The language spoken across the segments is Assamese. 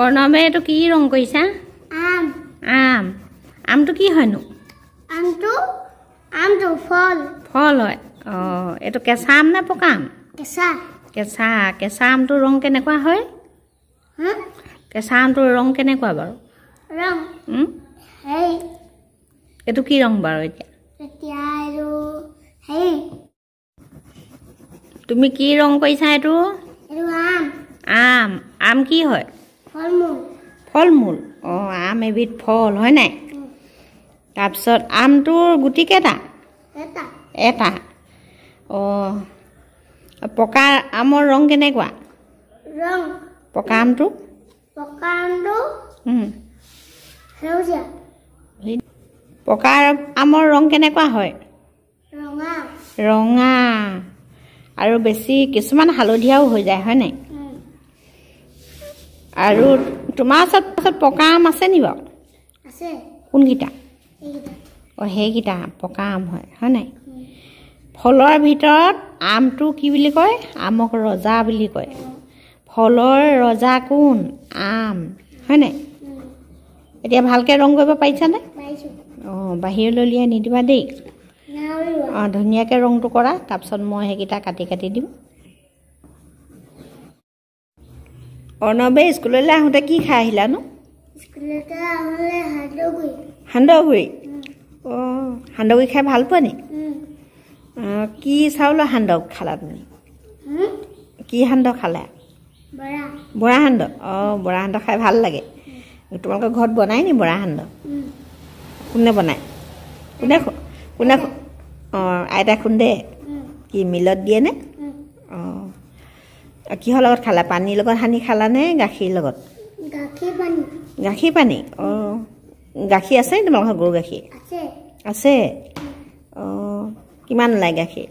অৰ্ণৱে এইটো কি ৰং কৰিছা? আম। আম। আমটো কি হয়নো? আমটো আমটো ফল। ফল হয়। অঁ, এইটো কেঁচা আম নে পকা আম? কেঁচা। কেঁচা। কেঁচা আমটোৰ ৰং কেনেকুৱা হয়? কেঁচা আমটোৰ ৰং কেনেকুৱা বাৰু? ৰং এইটো কি ৰং বাৰু এতিয়া? এতিয়া আৰু হেই তুমি কি ৰং কৰিছা এইটো? এইটো আম। আম। আম কি হয়? ফলমূল। ফলমূল। অঁ, আম এবিধ ফল হয় নাই? তাৰপিছত আমটোৰ গুটি কেইটা? এটা। এটা। অঁ, পকা আমৰ ৰং কেনেকুৱা? ৰং পকা আমটো? পকা আমটো সেউজীয়া। পকা আমৰ ৰং কেনেকুৱা হয়? ৰঙা। ৰঙা। আৰু বেছি কিছুমান হালধীয়াও হৈ যায় হয় নাই? আৰু তোমাৰ ওচৰত পকা আম আছে নি বাৰু? আছে। কোনকেইটা? অঁ, সেইকেইটা পকা আম হয়, হয় নাই? ফলৰ ভিতৰত আমটো কি বুলি কয়? আমক ৰজা বুলি কয়। ফলৰ ৰজা কোন? আম, হয় নাই? এতিয়া ভালকৈ ৰং কৰিব পাৰিছানে? অঁ, বাহিৰলৈ উলিয়াই নিদিবা দেই। অঁ, ধুনীয়াকৈ ৰংটো কৰা, তাৰপিছত মই সেইকেইটা কাটি কাটি দিম। অৰ্ণৱে স্কুললৈ আহোঁতে কি খাই আহিলানো? সান্দহগুড়ি। অঁ, সান্দহগুড়ি খাই ভাল পোৱা নি? কি চাউলৰ সান্দহ খালা তুমি? কি সান্দহ খালা? বৰা সান্দহ। অঁ, বৰা সান্দহ খাই ভাল লাগে। তোমালোকৰ ঘৰত বনাই নি বৰা সান্দহ? কোনে বনায়? কোনে কোনে? অঁ, আইতা খুন্দে। কি মিলত দিয়ে নে? অঁ, কিহৰ লগত খালা? পানীৰ লগত সানি খালানে গাখীৰ লগত? গাখীৰ পানী। অঁ, গাখীৰ আছে নি তোমালোকৰ? গৰু গাখীৰ আছে? অঁ, কিমান ওলায় গাখীৰ?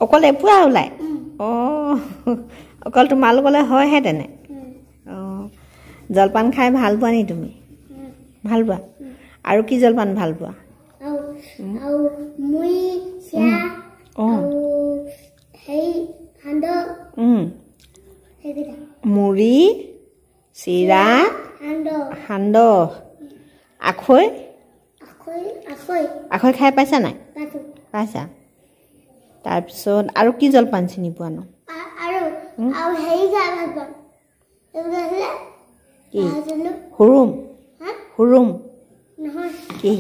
অকল এপোৱা ওলায়? অঁ, অকল তোমালোকলৈ হয়হে তেনে। অঁ, জলপান খাই ভাল পোৱা নি তুমি? ভাল পোৱা? আৰু কি জলপান ভাল পোৱা? মুড়ি, চিৰা, সান্দহ, আখৈ। আখৈ খাই পাইছা নাই? পাইছা। তাৰপিছত আৰু কি জলপান চিনি পোৱা নো? কি? হুৰুম। হুৰুম কি?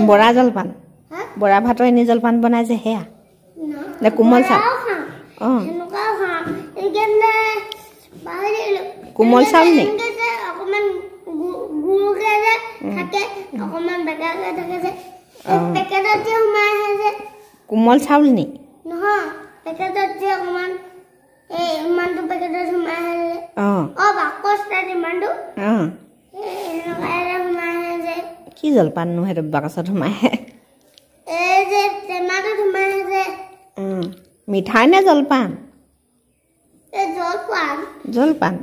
বৰা জলপান। বৰা ভাতৰ এনেই জলপান বনাই যে সেয়া নে কোমল চাউল? অঁ, কোমল চাউল নি? কোমল চাউল নি? কি জলপাননো সেইটো বাকচত সোমাই? মিঠাই নে জলপান? জলপান।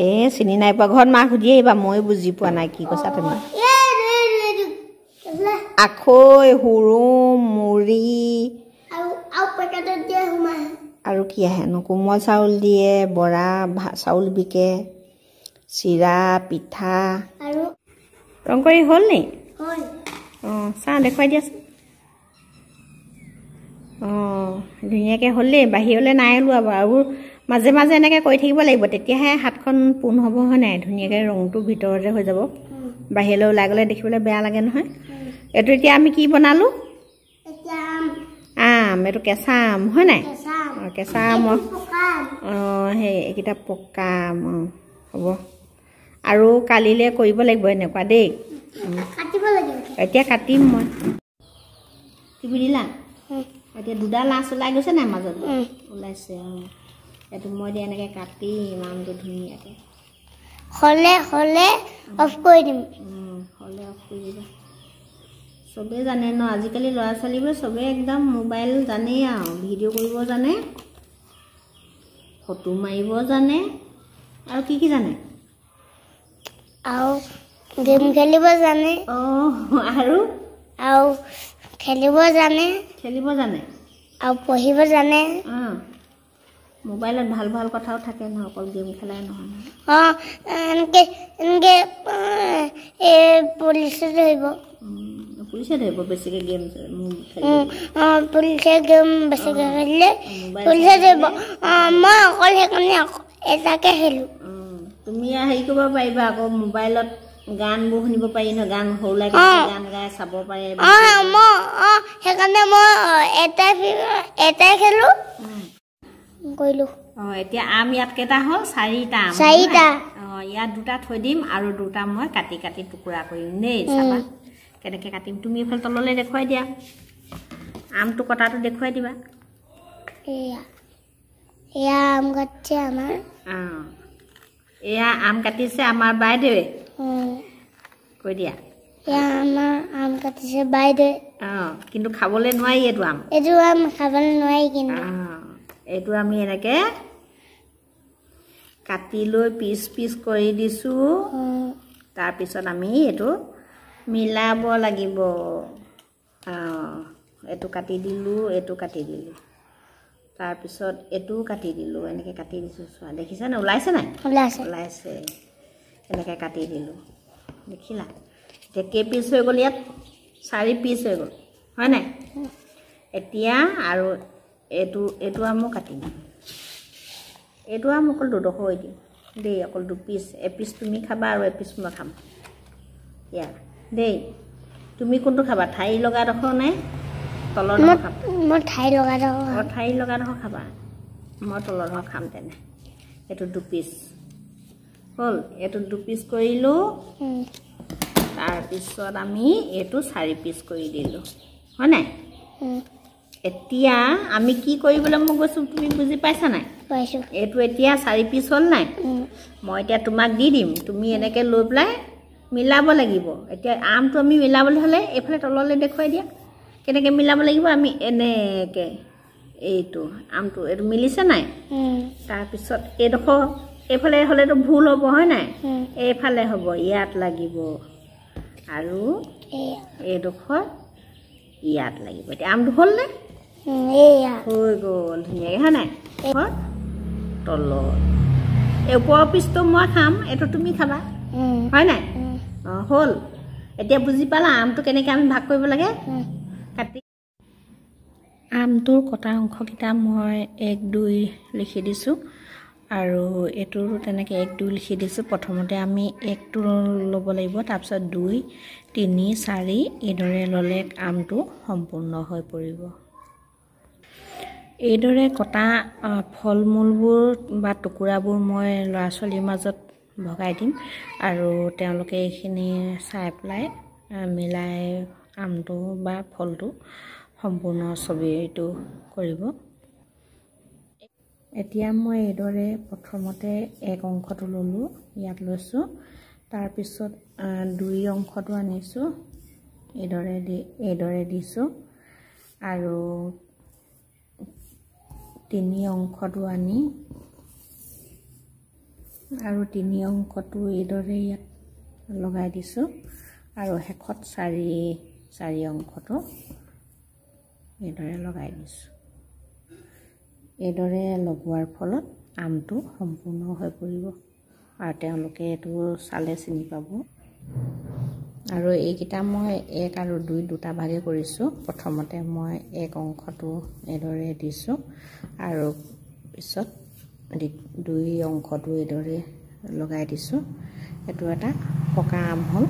এ চিনি নাই পোৱা, ঘৰত মাক সুধি আহিবা, ময়ো বুজি পোৱা নাই কি কৈছা তুমি। আখৈ, হুৰুম, মুড়ি আৰু কি আহেনো? কোমল চাউল দিয়ে, বৰা চাউল বিকে, চিৰা, পিঠা। ৰং কৰি হ'ল নি? অঁ, চাহ দেখুৱাই দিয়াচোন। অঁ, ধুনীয়াকৈ হ'ল দেই। বাহিৰলৈ নাই ওলোৱা বাৰু। আৰু মাজে মাজে এনেকৈ কৰি থাকিব লাগিব, তেতিয়াহে হাতখন পোন হ'ব, হয় নাই? ধুনীয়াকৈ ৰংটো ভিতৰতে হৈ যাব। বাহিৰলৈ ওলাই গ'লে দেখিবলৈ বেয়া লাগে নহয়। এইটো এতিয়া আমি কি বনালোঁ? আম। এইটো কেঁচা আম হয় নাই? অঁ, কেঁচা আমৰ। অঁ, সেই এইকেইটা পকা আম। অঁ, হ'ব। আৰু কালিলৈ কৰিব লাগিব এনেকুৱা দেই। এতিয়া কাটিম মই। টিপি দিলা? এতিয়া দুডাল আঁচ ওলাই গৈছে নাই মাজত? ওলাইছে। অঁ, এইটো মই এতিয়া এনেকৈ কাটিম আমটো ধুনীয়াকৈ। হ'লে হ'লে অফ কৰি দিম। হ'লে অফ কৰি দিবা। চবেই জানে ন আজিকালি ল'ৰা ছোৱালীবোৰে চবেই একদম মোবাইল জানেই আৰু ভিডিঅ' কৰিব জানে, ফটো মাৰিব জানে, আৰু কি কি জানে? আৰু গেম খেলিব জানে। অঁ, আৰু আৰু খেলিব জানে। খেলিব জানে। আৰু পঢ়িব জানে। মোবাইলত ভাল ভাল কথাও থাকে নহয়, অকল গেম খেলাই নহয়। অঁ, এনেকৈ এনেকৈ এই পুলিচে ধৰিব। পুলিচে ধৰিব বেছিকৈ গেম। অঁ, পুলিচে গেম বেছিকৈ খেলিলে পুলিচে ধৰিব। অঁ, মই অকল সেইকাৰণে এটাকে খেলোঁ। তুমি হেৰি কৰিব পাৰিবা আকৌ, মোবাইলত গানবোৰ শুনিব পাৰি নহয়, গান সৰু লাগে গান গাই চাব পাৰে। অঁ, মই অঁ সেইকাৰণে মই এটাই খেলোঁ কৰিলোঁ। অঁ, এতিয়া আম ইয়াত কেইটা হ'ল? চাৰিটা আম। চাৰিটা। অঁ, ইয়াত দুটা থৈ দিম আৰু দুটা মই কাটি কাটি টুকুৰা কৰিম দেই। চাবা কেনেকৈ কাটিম, তুমি এইফালে তললৈ দেখুৱাই দিয়া, আমটো কটাটো দেখুৱাই দিবা। এয়া আম কাটিছে আমাৰ। অঁ, এয়া আম কাটিছে আমাৰ বাইদেৱে। কৈ দিয়া। এয়া আমাৰ আম কাটিছে বাইদেৱে। অঁ, কিন্তু খাবলৈ নোৱাৰি এইটো আম। এইটো আম খাবলৈ নোৱাৰি কিন্তু। এইটো আমি এনেকৈ কাটি লৈ পিচ পিচ কৰি দিছোঁ। তাৰপিছত আমি এইটো মিলাব লাগিব। অঁ, এইটো কাটি দিলোঁ, এইটো কাটি দিলোঁ, তাৰপিছত এইটোও কাটি দিলোঁ, এনেকৈ কাটি দিছোঁ। চোৱা, দেখিছা নাই? ওলাইছে নাই? ওলাইছে। এনেকৈ কাটি দিলোঁ, দেখিলা? এতিয়া কেই পিচ হৈ গ'ল? ইয়াত 4 পিচ হৈ গ'ল, হয় নাই? এতিয়া আৰু এইটো আমো কাটিম। এইটো আম অকল দুডোখৰ দিম দেই, অকল দুপিচ। এপিচ তুমি খাবা আৰু এপিচ মই খাম ইয়াৰ দেই। তুমি কোনটো খাবা, ঠাৰি লগা ডোখৰ নে তলৰ ডোখৰ খাবা? মই ঠাৰি লগা ডোখৰ। অঁ, ঠাৰি লগা ডোখৰ খাবা, মই তলৰ ডোখৰ খাম। তেনে এইটো দুপিচ হ'ল, এইটো দুপিচ কৰিলোঁ। তাৰপিছত আমি এইটো 4 পিচ কৰি দিলোঁ, হয় নাই? এতিয়া আমি কি কৰিবলৈ মই গৈছোঁ তুমি বুজি পাইছা নাই? এইটো এতিয়া 4 পিচ হ'ল নাই? মই এতিয়া তোমাক দি দিম, তুমি এনেকৈ লৈ পেলাই মিলাব লাগিব। এতিয়া আমটো আমি মিলাবলৈ হ'লে এইফালে তললৈ দেখুৱাই দিয়া কেনেকৈ মিলাব লাগিব। আমি এনেকৈ এইটো আমটো এইটো মিলিছে নাই? তাৰপিছত এইডোখৰ এইফালে হ'লেতো ভুল হ'ব, হয় নাই? এইফালে হ'ব, ইয়াত লাগিব, আৰু এইডোখৰ ইয়াত লাগিব। এতিয়া আমটো হ'ল নে? হৈ গ'ল ধুনীয়াকৈ, হয় নাই? তলত এই ওপৰৰ পিচটো মই খাম, এইটো তুমি খাবা, হয় নাই? অঁ, হ'ল। এতিয়া বুজি পালা আমটো কেনেকৈ আমি ভাগ কৰিব লাগে কাটি। আমটোৰ কটা অংশকেইটা মই 1 2 লিখি দিছোঁ, আৰু এইটোৰো তেনেকৈ 1 2 লিখি দিছোঁ। প্ৰথমতে আমি 1টো ল'ব লাগিব, তাৰপিছত 2 3 4 এইদৰে ল'লে আমটো সম্পূৰ্ণ হৈ পৰিব। এইদৰে কটা ফল মূলবোৰ বা টুকুৰাবোৰ মই ল'ৰা ছোৱালীৰ মাজত ভগাই দিম, আৰু তেওঁলোকে এইখিনি চাই পেলাই মিলাই আমটো বা ফলটো সম্পূৰ্ণ ছবিটো কৰিব। এতিয়া মই এইদৰে প্ৰথমতে 1 অংশটো ল'লোঁ, ইয়াত লৈছোঁ। তাৰপিছত 2 অংশটো আনিছোঁ, এইদৰে দিছোঁ, আৰু 3 অংশটো আনি আৰু 3 অংশটো এইদৰে ইয়াত লগাই দিছোঁ, আৰু শেষত 4 অংশটো এইদৰে লগাই দিছোঁ। এইদৰে লগোৱাৰ ফলত আমটো সম্পূৰ্ণ হৈ পৰিব, আৰু তেওঁলোকে এইটো চালে চিনি পাব। আৰু এইকেইটা মই 1 আৰু 2 দুটা ভাগে কৰিছোঁ। প্ৰথমতে মই 1 অংশটো এইদৰে দিছোঁ, আৰু পিছত 2 অংশটো এইদৰে লগাই দিছোঁ। এইটো এটা পকা আম হ'ল।